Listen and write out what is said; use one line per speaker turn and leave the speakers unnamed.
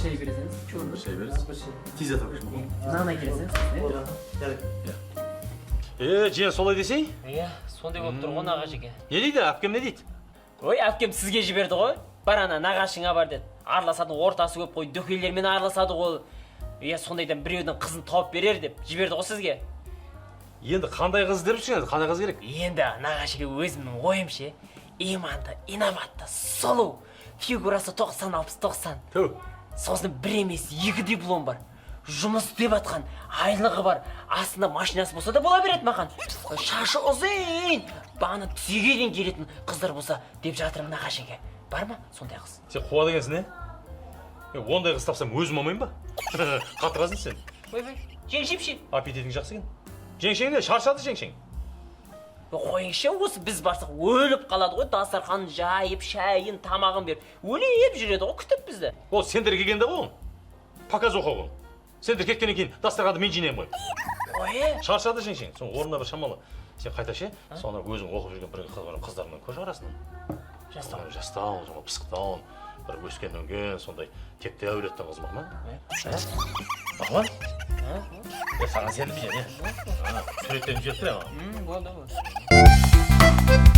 Шай бересіңіз.
Бір шай бересіз.
Бір шай.
Тез атап.
Нан әкелесіңіз.
Жарайды.
Е, жиен, солай десей?
Иә, сондай болып тұр ғой, нағашеке.
Не дейді, әпкем не дейді?
Ой, әпкем сізге жіберді ғой. Бар, ана нағашыңа бар деді. Араласатын ортасы көп қой, дөкейлермен араласады ғой. Иә, сондайдан біреудің қызын тауып берер деп жіберді ғой сізге.
Енді қандай қыз деп жүрсің енді, қандай қыз керек?
Енді, нағашеке, өзімнің ойым ше, иманды, инабатты, сұлу, фигурасы 90, 60, 90.
Ту.
Сосын бір емес, екі диплом бар. Жұмыс істеп жатқан, айлығы бар, астында машинасы болса да бола береді маған. Шашы ұзын, бағана тізеге дейін келетін қыздар болса деп жатырмын, нағашеке. Бар ма сондай қыз?
Сен қуады екенсің, е? Е, ондай қыз тапсам, өзім алмаймын ба? Қатырасың сен.
Ойбай, жеңшем ше?
Аппетитің жақсы екен. Жеңшең не, шаршады жеңшең.
Қойыңызшы, осы біз барсақ, өліп қалады ғой, дастарханын жайып, шайын, тамағын беріп, өліп жүреді ғой күтіп бізді.
Ол сендер келгенде ғой, ол. Показуха ғой. Сендер кеткеннен кейін дастарханды мен жинаймын ғой.
Ой.
Шаршады жеңшең. Соның орнына бір шамалы. Сен қайта ше, соны өзің оқып жүрген бір қыздармен көрші арасынан.
Жастау.
Жастау, жаңағы пысықтау, бір өскен өнген, сондай текті әулеттің қызы ма? Мақұл? Е, саған сендім, жене. Суреттерін жіберіп тұр.
Болды, болды.